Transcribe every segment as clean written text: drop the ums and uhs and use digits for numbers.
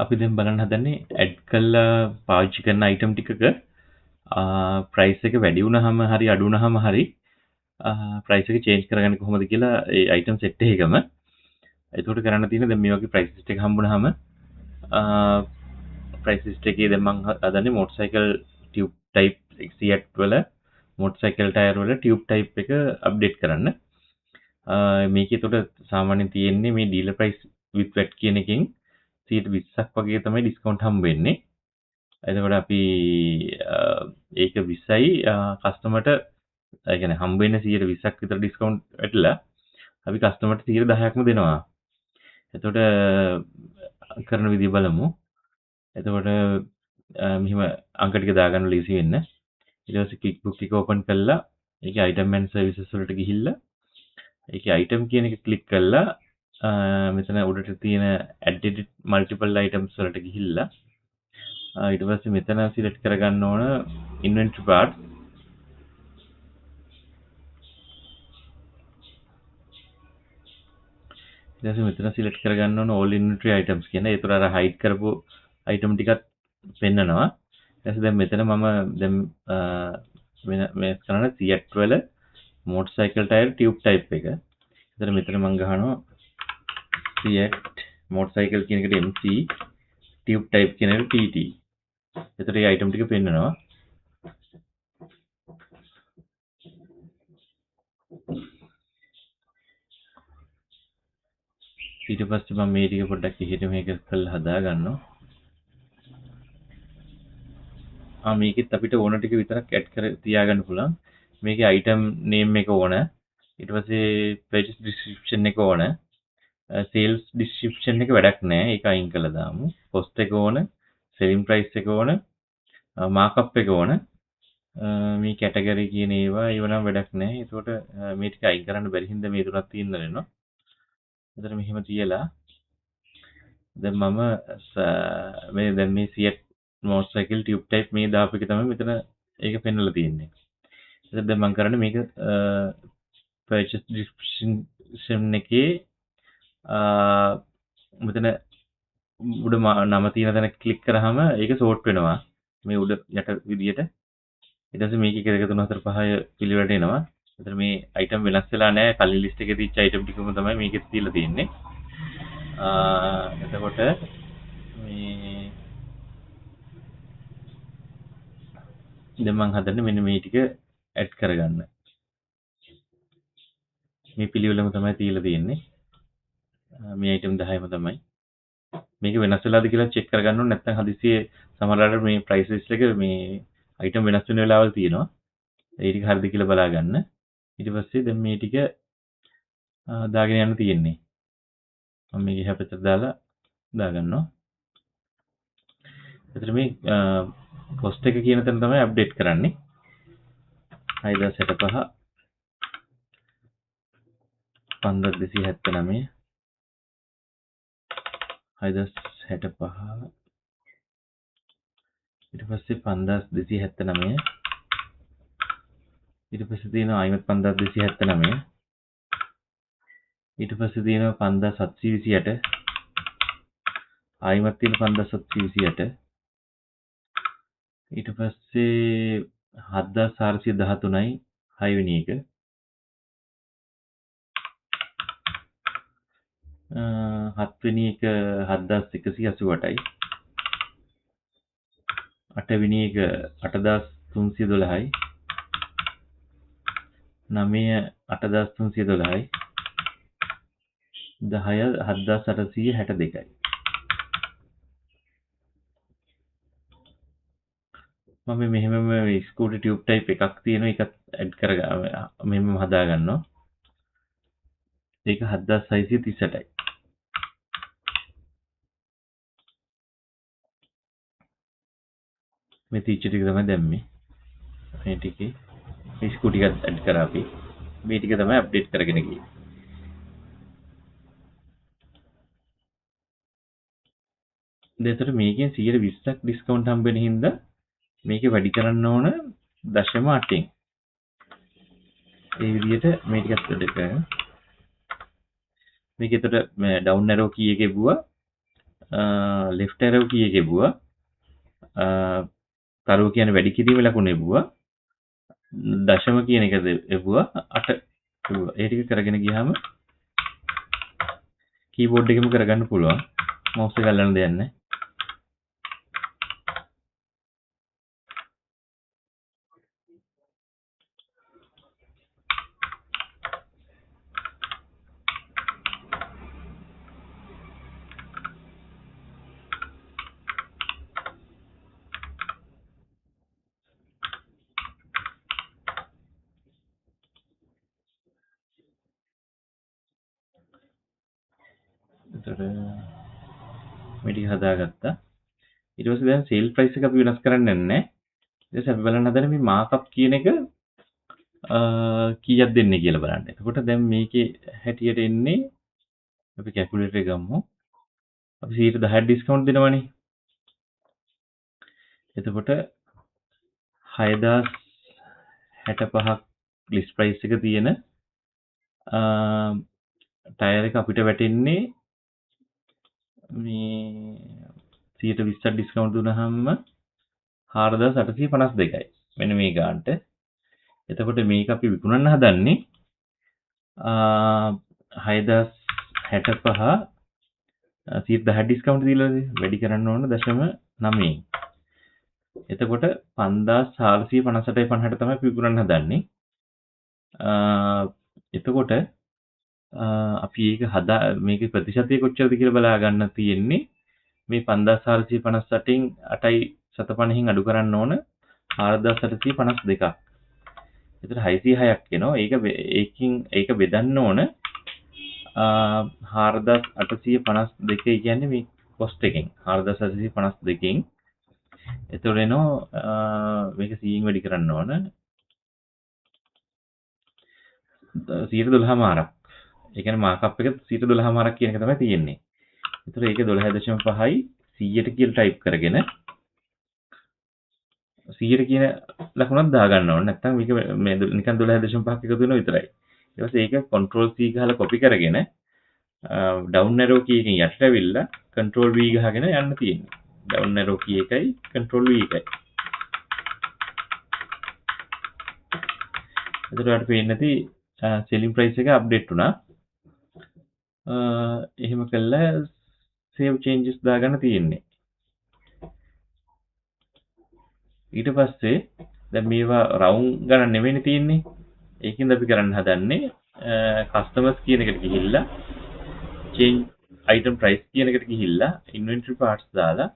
අපි දැන් බලන්න හදන්නේ ඇඩ් කරලා පාවිච්චි කරන අයිටම් ටිකක ප්‍රයිස් එක වැඩි වුණාම හරි අඩු වුණාම හරි ප්‍රයිස් එක චේන්ජ් කරගන්නේ කොහොමද කියලා ඒ අයිටම් සෙට් එකකම. එතකොට කරන්න තියෙන්නේ දැන් මේ වගේ ප්‍රයිස් ලිස්ට් එක හම්බුනහම ප්‍රයිස් ලිස්ට් එකේ දැන් මං හදන්නේ මොටර්සයිකල් ටියුබ් ටයිප් සියට් වල මොටර්සයිකල් ටයර් වල ටියුබ් ටයිප් එක අප්ඩේට් කරන්න. මේකේ එතකොට සාමාන්‍යයෙන් තියෙන්නේ මේ ඩීලර් ප්‍රයිස් විත් වැට් කියන එකෙන් 20%ක් වගේ තමයි ඩිස්කවුන්ට් හම්බ වෙන්නේ. එතකොට අපි ඒක 20යි කස්ටමර්ට ඒ කියන්නේ හම්බ වෙන 20%ක් විතර ඩිස්කවුන්ට් වැටලා අපි කස්ටමර්ට 10%ක්ම දෙනවා. එතකොට කරන විදිය බලමු. එතකොට මෙහෙම අංක ටික දාගන්න ලේසි වෙන්න. ඊට පස්සේ ක්වික් බුක් එක ඕපන් කරලා ඒකේ අයිටම් ඇන්ඩ් සර්විසස් වලට ගිහිල්ලා ඒකේ අයිටම් කියන එක ක්ලික් කරලා මෙතන උඩට තියෙන ඇඩ් එඩිට් මල්ටිපල් අයිටම්ස් වලට ගිහිල්ලා ඊට පස්සේ මෙතන සිලෙක්ට් කරගන්න ඕන ඉන්වෙන්ටරි පාර්ට්ස්. ඊට පස්සේ මෙතන සිලෙක්ට් කරගන්න ඕන ඕල් ඉන්වෙන්ටරි අයිටම්ස් කියන. ඒ තුර අර හයිඩ් කරපු අයිටම් ටිකත් පෙන්නනවා. ඊට පස්සේ දැන් මෙතන මම දැන් වෙන මේ කරන සියට් වල මොටර්සයිකල් ටයර් ටියුබ් ටයිප් එක. එතන මෙතන මම ගහනවා සියට් මොටර්සයිකල් කියන එකට MC tube type කියන එකට TT. එතකොට මේ අයිටම් ටික පෙන්නනවා. ඊට පස්සේ මම මේ ටික පොඩ්ඩක් එහෙට මෙහෙ කරලා හදා ගන්නවා. මේකෙත් අපිට ඕන ටික විතරක් ඇඩ් කර තියාගන්න පුළුවන්. මේකේ අයිටම් නේම් එක ඕන. ඊට පස්සේ පර්චේස් ඩිස්ක්‍රිප්ෂන් එක ඕන. සේල්ස් ඩිස්ක්‍රිප්ෂන් එක වැඩක් නෑ. ඒක අයින් කරලා දාමු. කොස්ට් එක ඕන, සෙලින් ප්‍රයිස් එක ඕන, මාක්අප් එක ඕන. මේ කැටගරි කියන ඒවා ඒව නම් වැඩක් නෑ. ඒකට මේ ටික අයින් කරන්න බැරි හින්දා මේ තුනක් තියෙන්න වෙනවා. එතන මෙහෙම තියලා දැන් මම මේ දැන් මේ සියට් මොටර්සයිකල් ටියුබ් ටයිප් මේ දාපු එක තමයි මෙතන ඒක පෙන්වලා තියෙන්නේ. එතකොට දැන් මම කරන්නේ මේක පර්චේස් ඩිස්ක්‍රිප්ෂන් එකේ මෙතන උඩ නම තියෙන තැන ක්ලික් කරාම ඒක සෝට් වෙනවා මේ උඩ යට විදියට. ඊට පස්සේ මේක 1 2 3 4 5 පිළිවෙලට එනවා. එතන මේ අයිටම් වෙනස් වෙලා නැහැ. කලින් ලිස්ට් එකේ තිබ්ච අයිටම් ටිකම තමයි මේකෙත් තියලා තියෙන්නේ. එතකොට මේ දැන් මං හදන්නේ මෙන්න මේ ටික ඇඩ් කරගන්න. මේ පිළිවෙලම තමයි තියලා තියෙන්නේ. මේ අයිටම් 10ම තමයි. මේක වෙනස් වෙලාද කියලා චෙක් කරගන්න ඕනේ. නැත්නම් හදිසියේ සමහරවිට මේ ප්‍රයිස් ලිස්ට් එක මේ අයිටම් වෙනස් වෙන වෙලාවල් තියෙනවා. ඒ ටික හරිද කියලා බලා ගන්න. ඊට පස්සේ දැන් මේ ටික දාගෙන යන්න තියෙන්නේ. මම මේක එහා පැත්තට දාලා දාගන්නවා. එතන මේ කොස්ට් එක කියන තැන තමයි අප්ඩේට් කරන්නේ. 6065 5279 6065 ඊට පස්සේ 5279 ඊට පස්සේ තියෙනවා ආයිමත් 5279 ඊට පස්සේ තියෙනවා 5728 ආයිමත් තියෙන 5728 ඊට පස්සේ 7413යි 6 වෙනි එක 7 වෙනි එක 7188යි 8 වෙනි එක 8312යි 9 8312යි 10 7862යි. මම මෙහෙමම මේ ස්කූටි ටියුබ් ටයිප් එකක් තියෙනවා. ඒකත් ඇඩ් කරගන්න මෙහෙමම හදා ගන්නවා. ඒක 7638යි. මේ තීච්ච ටික තමයි දැම්මේ. මේ ටිකේ මේ ස්කූටි එකත් ඇඩ් කරා අපි. මේ ටික තමයි අප්ඩේට් කරගෙන ගියේ. දැන් එතකොට මේකෙන් 20%ක් ඩිස්කවුන්ට් හම්බ වෙන හින්දා මේක වැඩි කරන්න ඕන 0.8න්. ඒ විදිහට මේ ටිකත් වැඩි කරගන්න. මේක එතකොට මේ ඩවුන් ඇරෝ කී එක එබුවා. ලෙෆ්ට් ඇරෝ කී එක එබුවා. තරුව කියන්නේ වැඩි කිරීම ලකුණ එබුවා. දශම කියන එක එබුවා 8 එබුවා. ඒ ටික කරගෙන ගියාම කීබෝඩ් එකෙම කරගන්න පුළුවන්. මවුස් එක අල්ලන්න දෙයක් නැහැ. එතකොට මේ ටික හදාගත්තා. ඊට පස්සේ දැන් සේල් ප්‍රයිස් එක අපි වෙනස් කරන්න යන්නේ නැහැ. ඊට පස්සේ අපි බලන්න හදන්නේ මේ මාක්අප් කියන එක කීයක් දෙන්නේ කියලා බලන්න. එතකොට දැන් මේකේ හැටියට එන්නේ අපි කැල්කියුලේටර් එක ගමු. අපි 10% ඩිස්කවුන්ට් දෙනවනේ. එතකොට 6065ක් ලිස්ට් ප්‍රයිස් එක තියෙන ටයර් එක අපිට වැටෙන්නේ මේ 20% ඩිස්කවුන්ට් දුනහම 4852යි. මෙන්න මේ ගානට. එතකොට මේක අපි විකුණන්න හදන්නේ 6065 10% ඩිස්කවුන්ට් දීලාද වැඩි කරන්න ඕන 0.9. එතකොට 5458.50ට තමයි අපි විකුණන්න හදන්නේ. එතකොට අපි ඒක හදා මේකේ ප්‍රතිශතය කොච්චරද කියලා බලා ගන්න තියෙන්නේ. මේ 5458න් 8.750න් අඩු කරන්න ඕන 4852ක්. එතකොට 606ක් එනවා. ඒක ඒකින් ඒක බෙදන්න ඕන 4852 කියන්නේ මේ කොස්ට් එකෙන් 4852න්. එතකොට එනවා මේක 100න් වැඩි කරන්න ඕන 112.5ක්. ඒ කියන්නේ මාක්අප් එක 112.5ක් කියන එක තමයි තියෙන්නේ. ඒතර ඒක 12.5යි 100ට කියලා ටයිප් කරගෙන 100ට කියන ලකුණක් දාගන්න ඕන. නැත්නම් මේක මේ නිකන් 12.5ක් එකතු වෙනවා විතරයි. ඊට පස්සේ ඒක control C ගහලා කොපි කරගෙන ඩවුන් ඇරෝ කී එකෙන් යටට ඇවිල්ලා control V ගහගෙන යන්න තියෙන්නේ. ඩවුන් ඇරෝ කී එකයි control V එකයි. එතකොට ඔයාලට පේන්නේ නැති සෙලින් ප්‍රයිස් එක අප්ඩේට් වුණා. එහෙම කළා සේව් චේන්ජස් දාගන්න තියෙන්නේ. ඊට පස්සේ දැන් මේවා රවුම් ගණන් නෙමෙයිනේ තියෙන්නේ. ඒකින්ද අපි කරන්න හදන්නේ කස්ටමර්ස් කියන එකට ගිහිල්ලා චේන්ජ් අයිටම් ප්‍රයිස් කියන එකට ගිහිල්ලා ඉන්වෙන්ටරි පාර්ට්ස් දාලා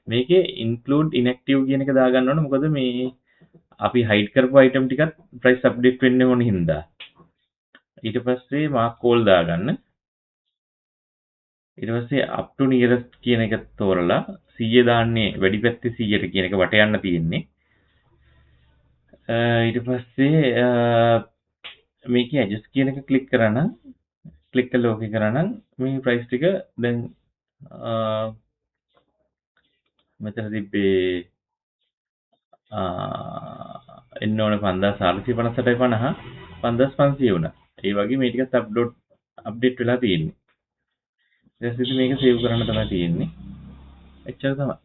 මේකේ ඉන්ක්ලූඩ් ඉන්ඇක්ටිව් කියන එක දාගන්න ඕන. මොකද මේ අපි හයිඩ් කරපු අයිටම් ටිකත් ප්‍රයිස් අප්ඩේට් වෙන්න ඕන හින්දා. ඊට පස්සේ මාක් කෝල් දාගන්න. ඊට පස්සේ අප් ටු නියරස්ට් කියන එක තෝරලා 100 දාන්නේ වැඩි පැත්තේ 100ට කියන එක වට යන්න තියෙන්නේ. ඊට පස්සේ මේකේ ඇඩ්ජස්ට් කියන එක ක්ලික් කරා නම් ක්ලික් කරලා ඕකේ කරා නම් මේ ප්‍රයිස් ටික දැන් මෙතන තිබ්බේ එන්න ඕන 5458.50 5500 වුණා. ඒ වගේ මේ ටිකත් අප්ඩේට් වෙලා තියෙන්නේ. ඊට පස්සේ මේක සේව් කරන්න තමයි තියෙන්නේ. එච්චර තමයි.